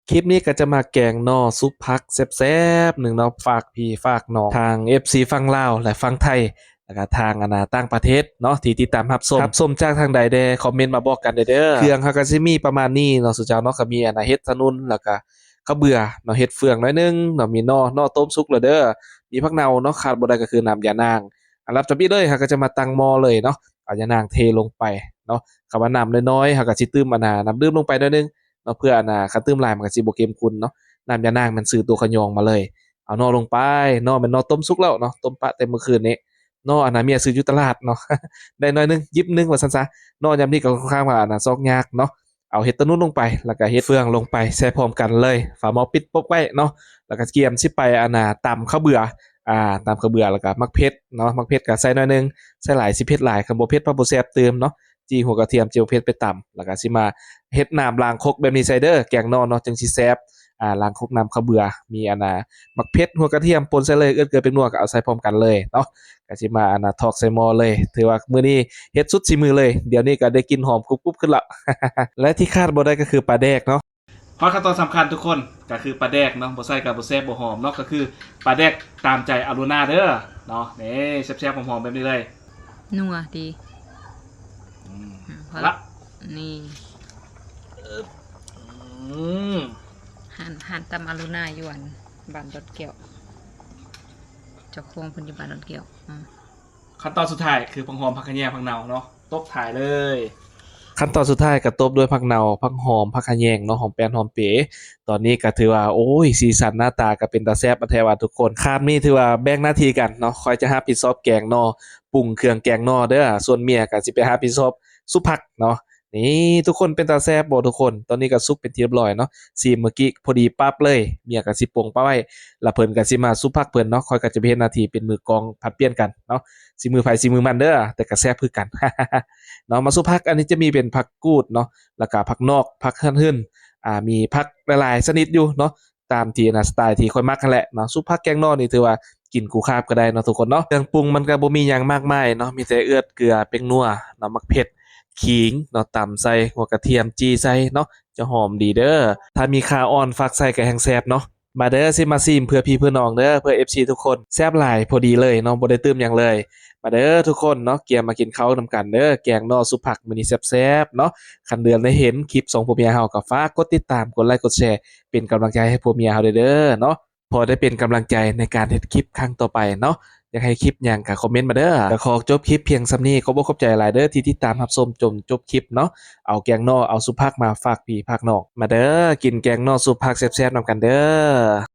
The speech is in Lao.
ຄລິບນີ້ກໍຈະມາແກງໜໍ່ຊຸບຜັກແຊບໆໜຶ່ງເນາະ ຝາກພີ່ຝາກນ້ອງ ທາງເອັຟຊີຝັ່ງລາວ ແລະ ຝັ່ງໄທ ແລ້ວກໍທາງ ອັນນ່າ ຕ່າງປະເທດເນາະ ທີ່ຕິດຕາມຮັບຊົມ ຮັບຊົມຈາກທາງໃດແດ່ ຄອມເມັນມາບອກກັນແດ່ເດີ. ເຄື່ອງເຮົາກໍຊິມີປະມານນີ້ເນາະ ສູ່ເຈົ້າເນາະ ກໍມີ ອັນນ່າ ເຫັດຖະໜຸນ ແລ້ວກໍເຂົ້າເບືອເນາະ ເຫັດເຟືອງໜ້ອຍໜຶ່ງເນາະ ມີໜໍ່ ໜໍ່ຕົ້ມສຸກແລ້ວເດີ ມີຜັກເນົ່າເນາະ ຂາດບໍ່ໄດ້ກໍຄືນ້ຳຢານາງ. ອັນດັບທຳອິດເລີຍ ເຮົາກໍຈະມາຕັ້ງໝໍ້ເລີຍເນາະ ເອົາຢານາງເທລົງໄປເນາະ ຄຳວ່ານ້ຳນ້ອຍໆ ເຮົາກໍຊິຕື່ມ ອັນນ່າ ນ້ຳດື່ມລົງໄປໜ້ອຍໜຶ່ງເນາະ ເພື່ອ ອັນນ່າ ຄັນຕື່ມຫຼາຍມັນກໍຊິບໍ່ເຂັ້ມຂຸ້ນເນາະ. ນ້ຳຢານາງແມ່ນຊື້ຕົວຂະຍອງມາເລີຍ ເອົາໜໍ່ລົງໄປເນາະ ແມ່ນໜໍ່ຕົ້ມສຸກແລ້ວເນາະ ຕົ້ມປະແຕ່ມື້ຄືນນີ້ເນາະ ອັນນ່າ ເມຍຊື້ຢູ່ຕະຫຼາດເນາະ ໄດ້ໜ້ອຍໜຶ່ງ ຢິບໜຶ່ງວ່າຊັ້ນຊະເນາະ. ຍາມນີ້ກໍຄ່ອນຂ້າງວ່າ ອັນນ່າ ຊອກຍາກເນາະ ເອົາເຫັດຕະໜຸນລົງໄປ ແລ້ວກໍເຫັດເຟືອງລົງໄປ ໃສ່ພ້ອມກັນເລີຍ ຝາໝໍ້ປິດປົບໄວ້ເນາະ ແລ້ວກໍກຽມຊິໄປ ອັນນ່າ ຕຳເຂົ້າເບືອ ອ່າ ຕຳເຂົ້າເບືອ ແລ້ວກໍໝາກເຜັດເນາະ ໝາກເຜັດກໍໃສ່ໜ້ອຍໜຶ່ງ ໃສ່ຫຼາຍຊິເຜັດຫຼາຍ ຄັນບໍ່ເຜັດພັດບໍ່ແຊບຕື່ມເນາະ. ຈີ່ຫົວກະທຽມ ຈີ່ໝາກເຜັດໄປຕຳ ແລ້ວກໍຊິມາເຮັດນ້ຳລ້າງຄົກແບບນີ້ໃສ່ເດີ ແກງໜໍ່ເນາະ ຈຶ່ງຊິແຊບ. ອ່າ ລ້າງຄົກນ້ຳເຂົ້າເບືອ ມີ ອັນນ່າ ໝາກເຜັດ ຫົວກະທຽມ ປົນໃສ່ເລີຍ ເອື້ອຍເກືອ ແປ້ງນົວ ກໍເອົາໃສ່ພ້ອມກັນເລີຍເນາະ ກໍຊິມາ ອັນນ່າ ຖອກໃສ່ໝໍ້ເລີຍ. ຖືວ່າມື້ນີ້ເຮັດສຸດສີມືເລີຍ ດຽວນີ້ກໍໄດ້ກິ່ນຫອມກຸບໆຂຶ້ນລະ ແລະ ທີ່ຂາດບໍ່ໄດ້ກໍຄືປາແດກເນາະ. ຮອດຂັ້ນຕອນສຳຄັນທຸກຄົນ ກໍຄືປາແດກເນາະ ບໍ່ໃສ່ກໍບໍ່ແຊບບໍ່ຫອມເນາະ ກໍຄືປາແດກຕາມໃຈອາລຸນາເດີເນາະ. ນີ້ ແຊບໆຫອມໆແບບນີ້ເລີຍ ນົວດີ. ອືມ ອືມ ພໍລະ ລະ ນີ້ ອືມ ຮ້ານ ຮ້ານຕຳອາລຸນາຢູ່ອັນບ້ານດອນແກ້ວ ເຈົ້າຂອງເພິ່ນຢູ່ບ້ານດອນແກ້ວ. ອືມ ຂັ້ນຕອນສຸດທ້າຍຄືຜັກຫອມ ຜັກຂະແຍງ ຜັກເນົ່າເນາະ ຕົບທ້າຍເລີຍ. ຂັ້ນຕອນສຸດທ້າຍກໍຕົບດ້ວຍຜັກເນົ່າ ຜັກຫອມ ຜັກຂະແຍງເນາະ ຫອມແປ້ນຫອມເປ. ຕອນນີ້ກໍຖືວ່າ ໂອ້ຍ ສີສັນໜ້າຕາກໍເປັນຕາແຊບແທ້ວ່າທຸກຄົນ. ຄາບນີ້ຖືວ່າແບ່ງໜ້າທີ່ກັນເນາະ ຂ້ອຍຈະຮັບຜິດຊອບແກງໜໍ່ ປຸງເຄື່ອງແກງໜໍ່ເດີ ສ່ວນເມຍກໍຊິໄປຮັບຜິດຊອບຊຸບຜັກເນາະ. ນີ້ ທຸກຄົນ ເປັນຕາແຊບບໍ່ທຸກຄົນ? ຕອນນີ້ກໍສຸກເປັນທີ່ຮຽບຮ້ອຍເນາະ ຊີມມື້ກີ້ພໍດີປັບເລີຍ ເມຍກໍຊິປົງປະໄວ້ ລະເພິ່ນກໍຊິມາຊຸບຜັກເພິ່ນເນາະ ຂ້ອຍກໍຈະໄປເຮັດໜ້າທີ່ເປັນມືກອງ ຜັດປ່ຽນກັນເນາະ ສີມືໃຜສີມືມັນເດີ ແຕ່ກໍແຊບຄືກັນເນາະ. ມາຊຸບຜັກ ອັນນີ້ຈະມີເປັນຜັກກູດເນາະ ລະກະຜັກນອກ ຜັກເຮືອນຫຶ່ນ ອ່າ ມີຜັກຫຼາຍໆຊະນິດຢູ່ເນາະ ຕາມທີ່ ອັນນ່າ ສະໄຕທີ່ຂ້ອຍມັກຫັ້ນແຫຼະເນາະ. ຊຸບຜັກແກງໜໍ່ນີ້ຖືວ່າກິນຄູ່ຄາບກໍໄດ້ເນາະທຸກຄົນເນາະ. ເຄື່ອງປຸງມັນກໍບໍ່ມີຫຍັງມາກມາຍເນາະ ມີແຕ່ເອື້ອຍເກືອ ແປ້ງນົວເນາະ ໝາກເຜັດ ຂີງເນາະ ຕຳໃສ່ ຫົວກະທຽມ ຈີ່ໃສ່ເນາະ ຈະຫອມດີເດີ. ຖ້າມີຂ່າອ່ອນຝາກໃສ່ກໍແຮ່ງແຊບເນາະ. ມາເດີ ຊິມາຊີມເພື່ອພີ່ເພື່ອນ້ອງເດີ ເພື່ອເອັຟຊີທຸກຄົນ ແຊບຫຼາຍ ພໍດີເລີຍເນາະ ບໍ່ໄດ້ຕື່ມຫຍັງເລີຍ. ມາເດີທຸກຄົນເນາະ ກຽມມາກິນເຂົ້ານຳກັນເດີ ແກງໜໍ່ຊຸບຜັກມື້ນີ້ແຊບໆເນາະ. ຄັນເດືອນໄດ້ເຫັນຄລິບສອງຜົວເມຍເຮົາ ກໍຝາກກົດຕິດຕາມ ກົດໄລ ກົດແຊ ເປັນກຳລັງໃຈໃຫ້ຜົວເມຍເຮົາເດີເນາະ ພໍໄດ້ເປັນກຳລັງໃຈໃນການເຮັດຄລິບຄັ້ງຕໍ່ໄປເນາະ. ຢາກໃຫ້ຄລິບຫຍັງກໍຄອມເມັນມາເດີ. ກໍຂໍຈົບຄລິບພຽງສ່ຳນີ້ ຂອບອົກຂອບໃຈຫຼາຍເດີທີ່ຕິດຕາມຮັບຊົມຈົນຈົບຄລິບເນາະ. ເອົາແກງໜໍ່ ເອົາຊຸບຜັກມາຝາກພີ່ຝາກນ້ອງ. ມາເດີ ກິນແກງໜໍ່ຊຸບຜັກແຊບໆນຳກັນເດີ.